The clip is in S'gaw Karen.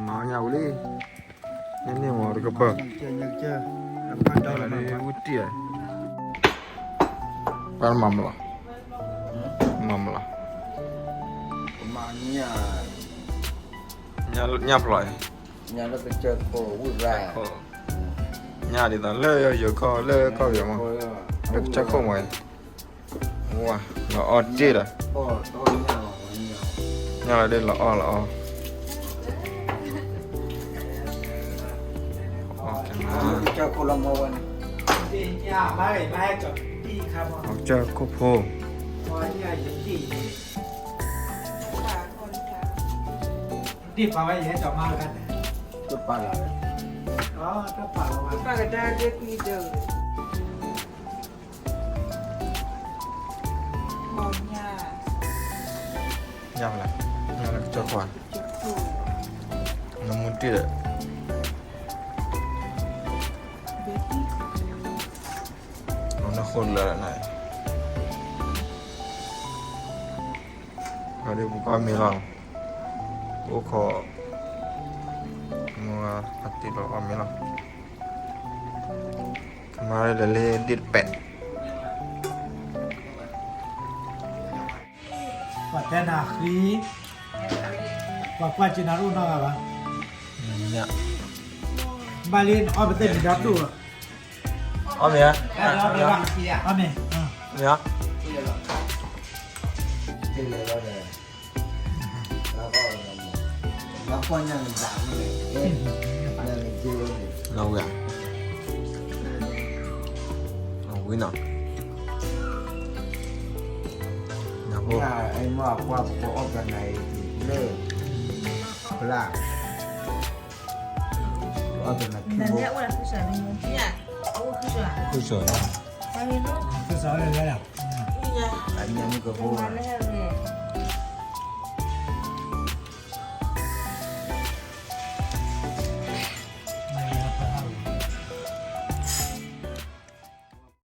မၤညၣ်ဝံၤလံ, န့ၢ်မၤတကပၤ, ဝံတံၢ်, ပှၤမၤမလီၤ, မၤမလီၤ, ညၣ်ဖျိး, ညၣ်ဒ်သိးလၢယိၤခီၣ်လၢခီၣ်ပယီၤမး, လၢကစၢၢ်ခိၣ်မး, ဝါ, လီၤအီၣ်တ့ၢ်ဒီး, ညၣ်လီၤဒ်လီၤအီၣ်လီၤအီ, ကစၢၢ်ခိၣ်ဖိ, ပာ်ကဒါလၢကွံဒၢး, ညၣ်ဖျိး, ညၣ်လၢကစၢၢ်ခိၣ်, နမူတ့ၢ်ဒီး, နဃိလၢနၤ, ဒီးပကအီၣ်မ့ၤလီၤ, အိၣ်ခိး, မ့ၢ်အတ့ၢ်လီၤအီၣ်မ့ၤလီၤ, ကမၤလၢလၢဒ့ၣ်တပဲာ် ပှၤတဲနၤဃံ, ပှၤကွၢ်က့ၤနၤတအိၣ်နီတဂၤဘၣ်, ဘၣ်လံအီၣ်ပသ့ၣ်လံၤဒီးတူၢ်, အီၣ်မ့ၤ, အီၣ်မ့ၤ, မ့ၤ, လီၤဝံၤဧါ, လီၤဝံၤနီၤ, လၢဖျါ, အီၣ်တနၤခံဘိ, ခုစိၤ, အညါမုၢ်ကဘိ,